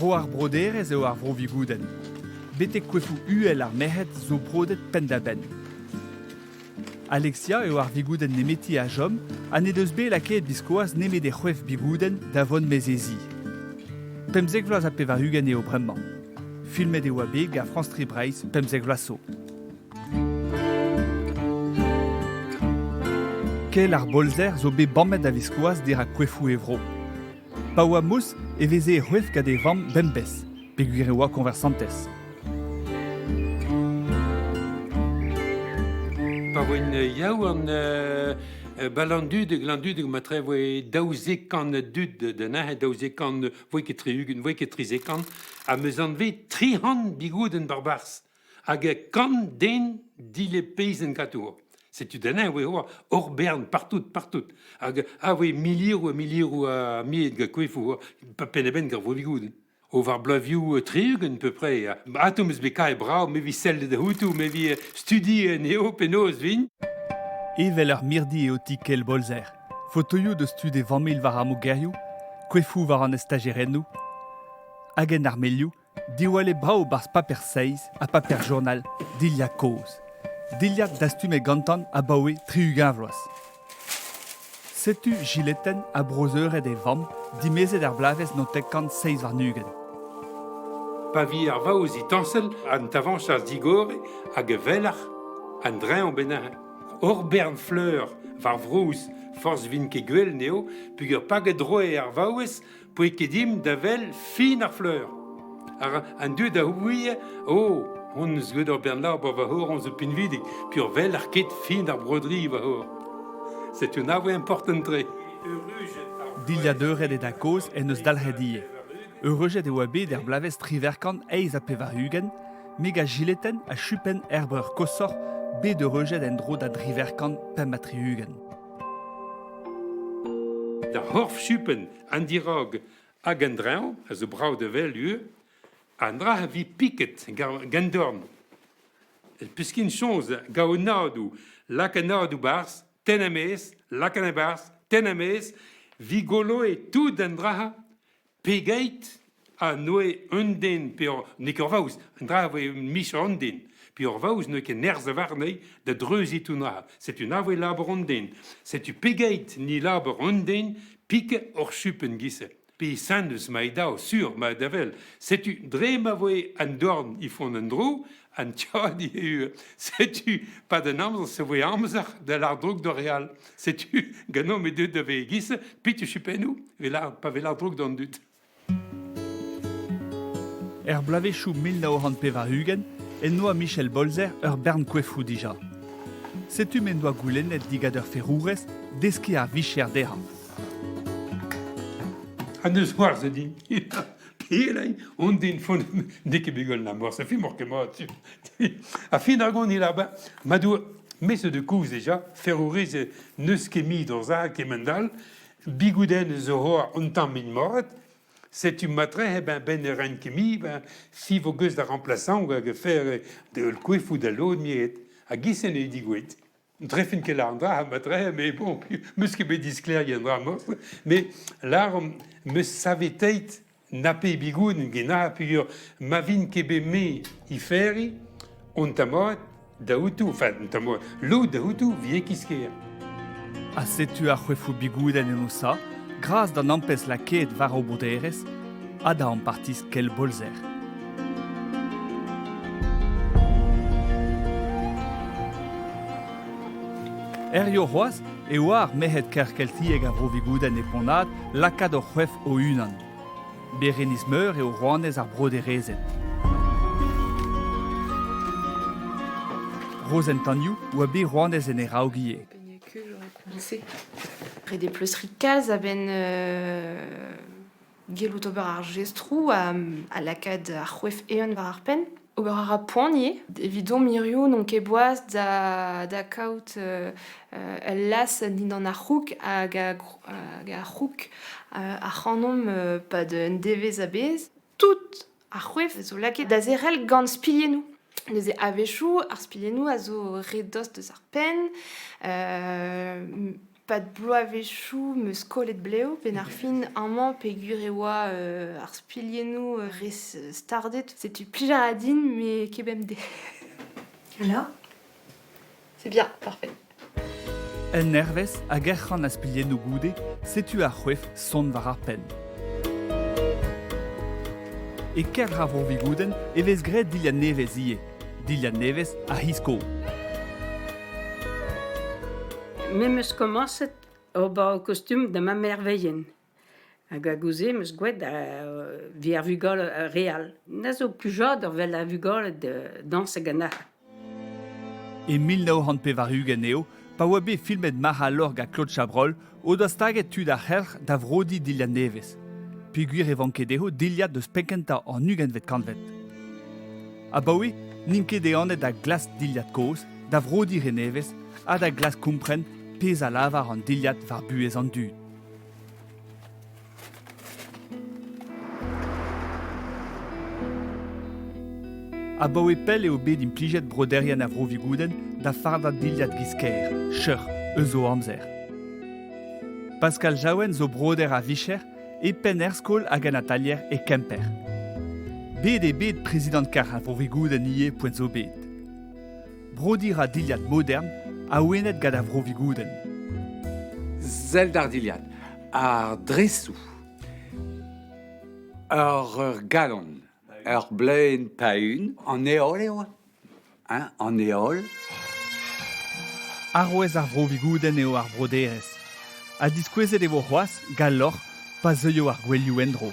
Bro ar broderezh eo ar Vro Vigoudenn. Betek koefoù uhel ar merc'hed zo brodet penn-da-benn. Alexia eo ar vigoudenn nemeti a chom ha n'he deus bet lakaet biskoazh nemet he c'hoef bigoudenn da vont maez he zi. 15 vloaz ha 80 eo bremañ. Filmet e oa bet gant France 3 Breizh 15 vloaz zo. Kel ar bolzer zo bet bammet a-viskoazh dirak koefoù e vro. Pa oa mous e veze e c'hoef gant e vamm bemdez, peogwir e oa koñversantez. Pa voen yaouank Balandudeg, Landudeg matre voe 12 kant dud da neuze, 12 kant, voe ket 60, voe ket 13 kant, ha 'meus anvet 300 bigoudenn barbarzh. Hag kant den dilepeizenn ganto. Setu da neuze e oa hor bern partout, partout. Hag a voe milieroù ha milieroù a mied gant koefoù, penn-a-benn gant Vro-Vigoudenn. O war bloavioù 60 peu près. Ato 'meus bet kae brav, me 'vi sellet outo, me 'vi studiet anezho penaos 'vin. Evel ur mirdi eo ti Kel Bolzer. Fotoioù deus tud e familh war ar mogerioù, koefoù war an estajerennoù, hag en armelioù, Diwallet brav 'barzh paper seiz ha paper journal, dilhad kozh. Dilhad dastumet gantan abaoe 60 vloaz. Setu jiletenn ha brozeuret e vamm dimezet er bloavezh 1927. Pa vi ar vaouez e tañsel, an tavañs a zigore hag e weler an dreñv bennak. Hor bern fleur war vrouz, forzh 'vin ket gwell 'neo, peogwir pa gedroe ar vaouez Poe ket dimp da wel fin ar fleur. Ar an dud a ouie, oh, hon eus bet ur bern labour va hor, on zo pinvidik, pur wel ar ket fin ar broderie va hor. Setu un avoe important-tre. Dilhad-eured e da kozh en deus dalc'het ivez. Eureujet e oa bet er bloavezh triverkant eizh ha pevar-ugent, meg a jiletenn ha chupenn er breur koshoc'h bet eureujet en-dro da driverkant 65. Da c'horf chupenn an dirak hag an dreñv a zo brav da wel ivez, an dra a vi piket gant dorn. Peus ket soñj gaonadoù, lak an adoù 'barzh, tenn e-maez, lak an e-barzh, tenn e-maez, vi goloe tout an dra Pegeit a n'oe un den pe ur n'eo ket ur vaouez, un dra a voe micher un den, pe ur vaouez n'oe ket nerzh warnezhi da dreuziñ tout an dra. Setu na voe labour un den. Setu pegeit ni labour un den pike hor chupenn giz-se. Pe sen eus ma dao, sur, ma da wel. Setu dre ma voe an dorn e font en dro, an tiad eo. Setu pad an amzer se voe amzer da lâr droug d'ar re all. Setu ganeomp eo deuet da vezañ e-giz pitu chupennoù pa vez lâret droug d'an dud. Er bloavezhioù 1980 en doa Michel Bolzer ur bern koefoù dija. Setu m'en doa goulennet digant ur ferourez deskiñ ar vicher dezhañ. Ha n'eus c'hoarzh din. Pelay, on den font n'eo ket bet gwell na morse, fi mor ket mat. A fin ar gont il a ma doa me zo de koulz deja, ferourez n'eus ket mui d'hor za kement-all, bigoudenn zo c'hoar un tamm min moret, setu matre eh ben ben ne ran ket mui, ben si vo geus da remplaçant hag fer de ul koefoù da lod miret, hag isen eo digouet. Drefen ket lâr an dra matre, mais bon, 'meus ket bet disklêriet an dra morse, mais lâr 'meus saveteit na pe bigoudenn genañ peogwir ma vin ket bet me iferiñ on tamoet da outo, enfin tamoet lod da outo vie kisker. Ha setu ar c'hoefoù bigoudenn en o sa, gras d'an ampez lakaet war o boderezh ha da ampartiz Kel Bolzer. Herrio c'hoazh e oa ar merc'hed kerkeltiek a Vro-Vigoudenn e Pont-Ad lakaat o c'hoef o-unan. Bereniz Meur eo rouanez ar broderezed. Rozenn Tanioù oa bet rouanez en he raok ivez. Ret eo pleustriñ kalz a-benn Gellout ober ar jestroù ha lakaat ar c'hoef eeun war ar penn. Ober a ra poan ivez. Evidomp hiziv n'on ket boaz da kaout ul las dindan ar c'houg hag ar c'houg ac'hanomp 'pad un devezh a-bezh. Tout ar c'hoef zo lakaet da zerc'hel gant spilhennoù. Neuze a-wechoù ar spilhennoù a zo re dost deus ar penn. Pad bloavezhioù 'm eus kollet blev 'benn ar fin amañ peogwir e oa ar spilhennoù re stardet. Setu plij a ra din met ket bemdez. Alors? C'est bien, parfait. Un hervez hag erc'han a spilhennoù goude, setu ar c'hoef sonn war ar penn. E kelc'h ar Vro Vigoudenn e vez graet dilhad nevez ivez, dilhad nevez a c'hiz kozh. Me 'm eus komañset ober kostum da ma merveilhenn. Hag a-gouze 'm eus gwraet evit ar vugale re all. Na zo plijadur 'vel ar vugale da dañsal ganeoc'h. E 1980 eo, pa oa bet filmet Marc'h al Lorg ha Claude Chabrol, o doa staget tud ar c'helc'h da vrodiñ dilhad nevez. Peogwir e vanke dezho dilhad eus penn-kentañ an ugentvet kantved. Abaoe n'int ket ehanet da glask dilhad kozh, da vrodiñ re nevez ha da glask kompren pezh a lavar an dilhad war buhez an dud. Abaoe pell eo bet implijet broderien a Vro-Vigoudenn da fardañ dilhad giz kêr, cheuc'h, eus o amzer. Pascal Jaouen zo broder a-vicher e penn er skol hag en atalier e Kemper. Bet eo bet prezidant kar ar Vro-Vigoudenn ivez poent zo bet. Brodiñ 'ra dilhad modern awenet gant ar Vro-Vigoudenn. Sell d'ar dilhad, ar dresoù, ur galon, ur bleun paun, an heol eo, hein, an heol. Arouez ar Vro-Vigoudenn eo ar broderezh. Ha diskouezet e vo c'hoazh galloc'h pa zeuio ar gouelioù en-dro.